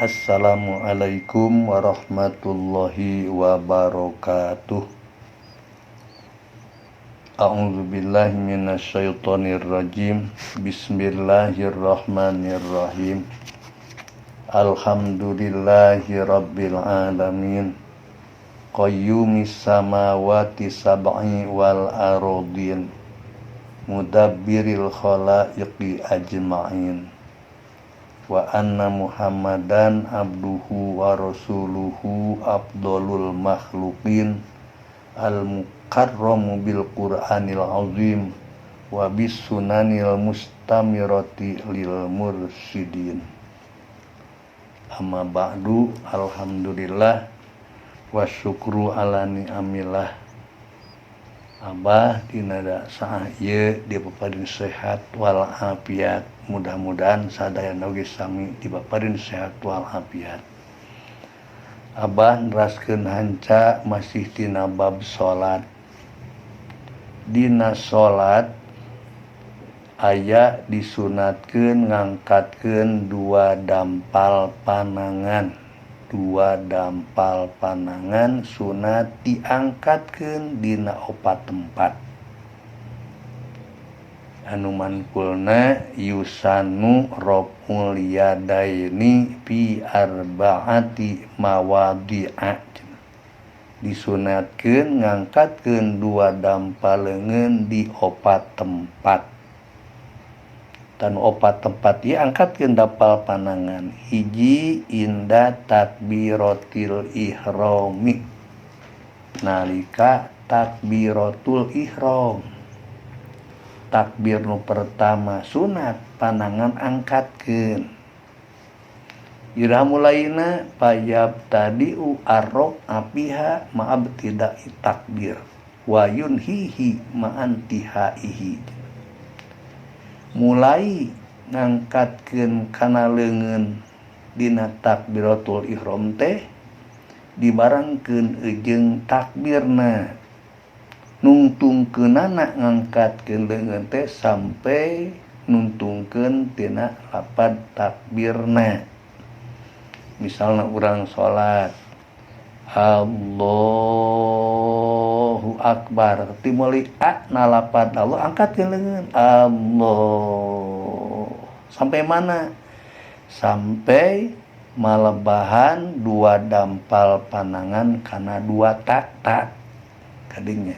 Assalamualaikum warahmatullahi wabarakatuh. A'udzubillahi minasyaitonirrajim. Bismillahirrahmanirrahim. Alhamdulillahi rabbil alamin. Qayyumis samawati sab'i wal aradin. Mudabbiril khalaiqi ajma'in. Wa anna Muhammadan abduhu wa rasuluhu afdalul makhluqin al mukarramu bil Qur'anil azim wa bis sunanil mustamirati lil mursidin. Amma ba'du, alhamdulillah wa syukru ala ni'amillah. Abah dina saah ieu dipaparin sehat wal afiat. Mudah-mudahan sadayana oge sami dipaparin sehat wal afiat. Abah neraskeun hanca masih tina bab salat. Dina salat aya disunatkeun ngangkatkeun dua dampal panangan. Dua dampal panangan sunat diangkatkeun dina opat tempat. Anu mankulna yusanu raf'ul yadaini fi arba'ati mawadi'a. Disunatkeun ngangkatkeun dua dampal leungeun di opat tempat. Tan opat tempat ieu angkatkeun dampal panangan. Hiji inda takbiratil ihrami, nalika takbiratul ihram. Takbir nu pertama sunat panangan angkatkeun. Ira mulaina payab tadiu arrof apiha ma'ab tidak takbir wa yunhihi ma'antihaihi. Mulai ngangkatkeun kana leungeun dina takbiratul ihram teh dibarengkeun jeung takbirna. Nungtungkeunana ngangkatkeun leungeun teh sampai nungtungkeun tina lapad takbirna. Misalna urang salat Allahu Akbar, timuli a na lapad Allah angkatkeun leungeun Allah sampai mana? Sampai malebahan dua dampal panangan kana dua tak-tak kadinya.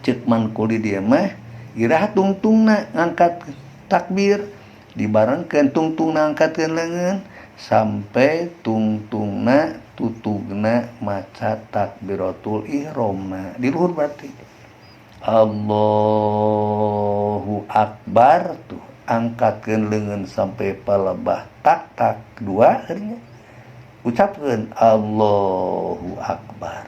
Ceuk mankuli dia mah irah tungtungna ngangkat takbir dibarengkeun tungtungna angkatkeun leungeun sampai tungtungna tutugna maca takbiratul ihramna di luhur berarti Allahu Akbar tuh angkatkeun leungeun sampai palebah tak tak dua harinya ucapkeun Allahu Akbar.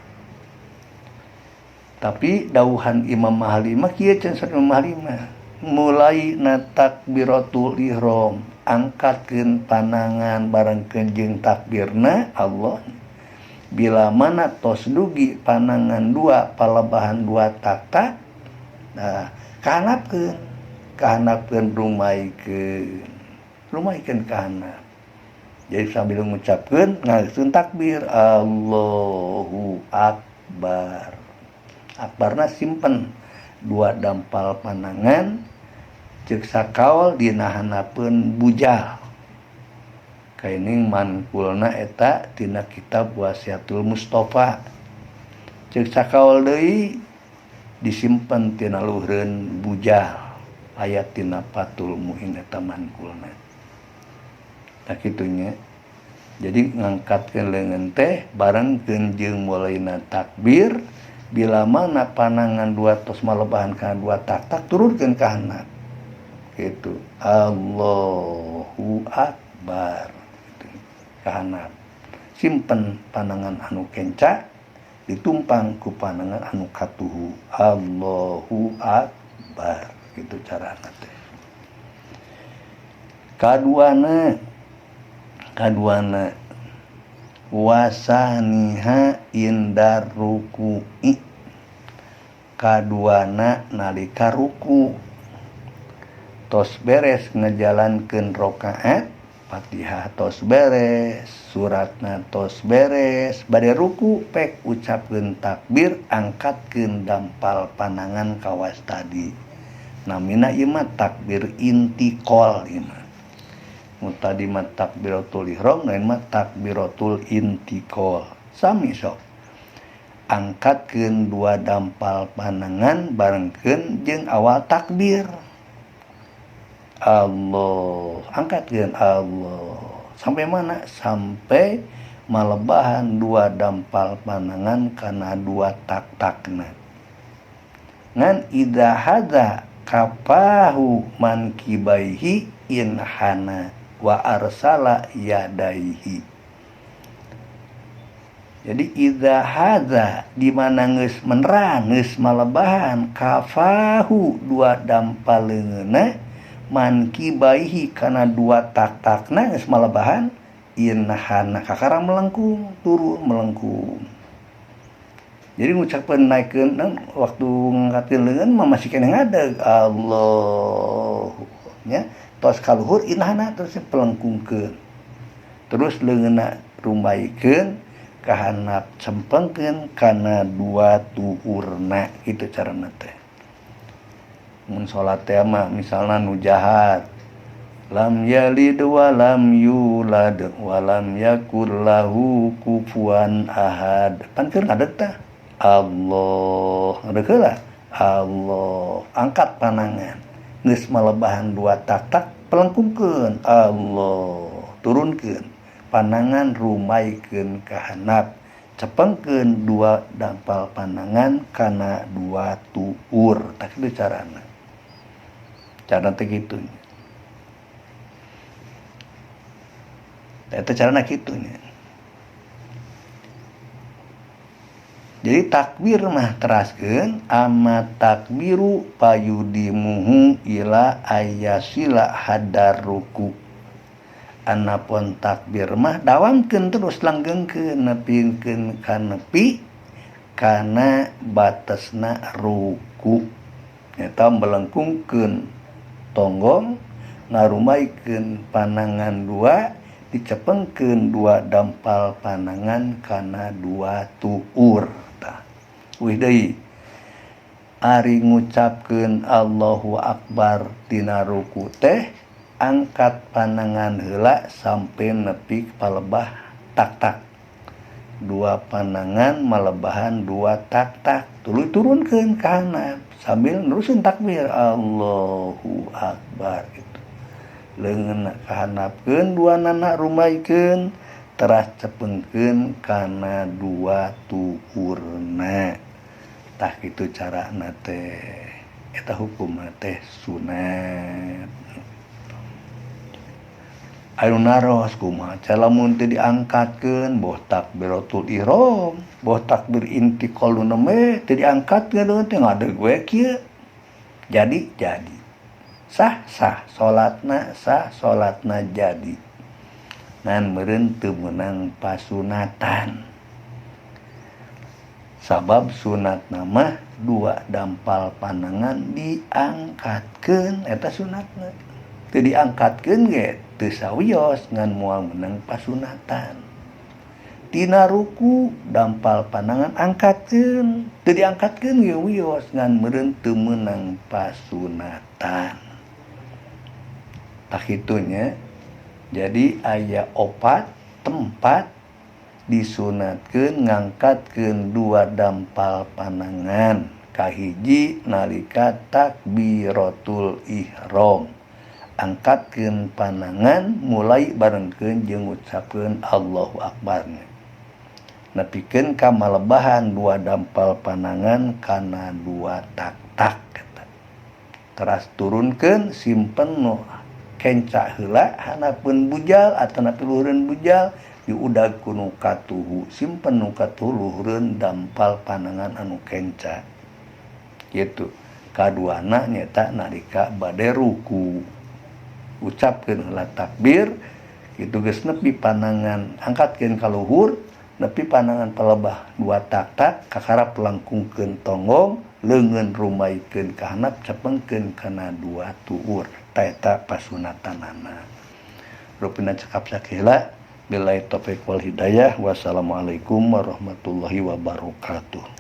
Tapi dauhan Imam Mahali mah kieu cenah Imam Mahali mah mulai na takbiratul ihram angkatkeun panangan barengkeun jeung takbirna Allah. Bila mana tos dugi panangan dua palebahan dua tak-tak, nah kahanapkeun kahanapkeun rumaikeun rumaikeun kahanap. Jadi sambil ngucapkeun ngangkeun takbir Allahu Akbar. Akbarna simpen dua dampal panangan ceuk sakaol dina hanapeun bujal. Kaining mankulna eta tina kitab Wasiatul Mustafa. Ceuk sakaol deui disimpen tina luhureun bujal aya tina Fathul Muin eta mankulna. Tah kitunya. Jadi ngangkatkeun leungeun teh barengkeun jeung mulaina takbir bila mana panangan dua tos malebahan kana dua tak-tak turunkeun ka handap. Gitu. Allahu Akbar. Kahanap simpen panangan anu kenca ditumpang ku panangan anu katuhu Allahu Akbar. Gitu carana teh. Kaduana kaduana wasaniha indar ruku'i. Kaduana nalika ruku tos beres ngejalankeun rakaat Fatihah tos beres, suratna tos beres, bade ruku pek ucapkeun takbir, angkatkeun dampal panangan kawas tadi. Namina ieu mah takbir intiqal ieu mah. Nu tadi mah takbiratul ihram, lain mah takbiratul intiqal. Sami sok. Angkatkeun dua dampal panangan barengkeun jeung awal takbir. Allah, angkatkeun Allah. Sampai mana? Sampai malebahan dua dampal panangan kana dua tak-takna. Ngan idza hadza kafahu mankibaihi inhana wa arsala yadaihi. Jadi idza hadza di mana geus menerang geus malebahan kafahu dua dampal leungeunna mankibaihi kana dua tak-takna geus malebahan inhana kakara melengkung turun melengkung. Jadi ngucapkeun naikeun waktu ngangkatkeun leungeun mah masih keneh ngadeg Allah nya tos kaluhur inhana terus pelengkungkeun. Terus leungeunna rumbaikeun kahanap cempengkeun kana dua tuurna kitu carana teh. Mun salat teh mah misalna nu jahat lam yalid wa lam yulad wa lam yakul lahu kufuwan ahad. Pan keur ngadeg tah Allah ngadeg heula Allah angkat panangan geus malebahan dua tak-tak pelengkungkeun Allah turunkeun panangan rumaikeun ka handap cepengkeun dua dampal panangan kana dua tuur. Tah kitu carana. Cara teh kitu. Eta carana kitu nya. Jadi takbir mah teraskeun amma takbiru payudimuhu ila ayasila hadar ruku. Anapun takbir mah dawamkeun terus langgengkeun nepikeun ka nepi kana batesna ruku. Eta melengkungkeun tonggong ngarumaikeun panangan dua dicepengkeun dua dampal panangan kana dua tuur. Tah wih deui ari ngucapkeun Allahu Akbar dina ruku teh angkat panangan heula sampai nepi palebah tak-tak. Dua panangan malebahan dua tak-tak tuluy turunkeun ka handap sambil nerusin takbir Allahu Akbar gitu. Leungeun kahandapkeun dua nana rumaikeun teras cepengkeun kana dua tuurna. Tah kitu carana teh. Eta hukumna teh sunat. Anu naros kumaha lamun teu diangkatkeun boh takbiratul ihram boh takbir intiqal nu nembe teu diangkatkeun teh ngadeg we kieu. Jadi jadi sah sah salatna sah salatna jadi ngan meureun teu meunang pasunatan. Sabab sunatna mah dua dampal panangan diangkatkeun eta sunatna. Teu diangkatkeun ge teu sawios ngan moal meunang pasunatan. Tina ruku dampal panangan angkatkeun teu diangkatkeun ge wios ngan meureun teu meunang pasunatan. Tah kitu nya. Jadi aya opat tempat disunatkeun ngangkatkeun dua dampal panangan. Kahiji nalika takbiratul ihram. Angkatkeun panangan mulai barengkeun jeung ngucapkeun Allahu Akbar. Nepikeun ka malebahan dua dampal panangan kana dua tak-tak eta. Teras turunkeun simpen nu kenca heula hanapeun bujal atanapi luhureun bujal diudag ku nu katuhu simpen nu katuhu luhureun dampal panangan anu kenca. Kitu. Kaduana nyaeta nalika bade ruku. Ucapkeun heula takbir kitu geus nepi panangan angkatkeun ka luhur nepi panangan palebah dua tak-tak kakarap langkungkeun tonggong leungeun rumaikeun ka handap cepengkeun kana dua tuur. Ta eta pasunatanana. Rupina cekap sakieu. Billahi taufik wal hidayah. Wassalamualaikum warahmatullahi wabarakatuh.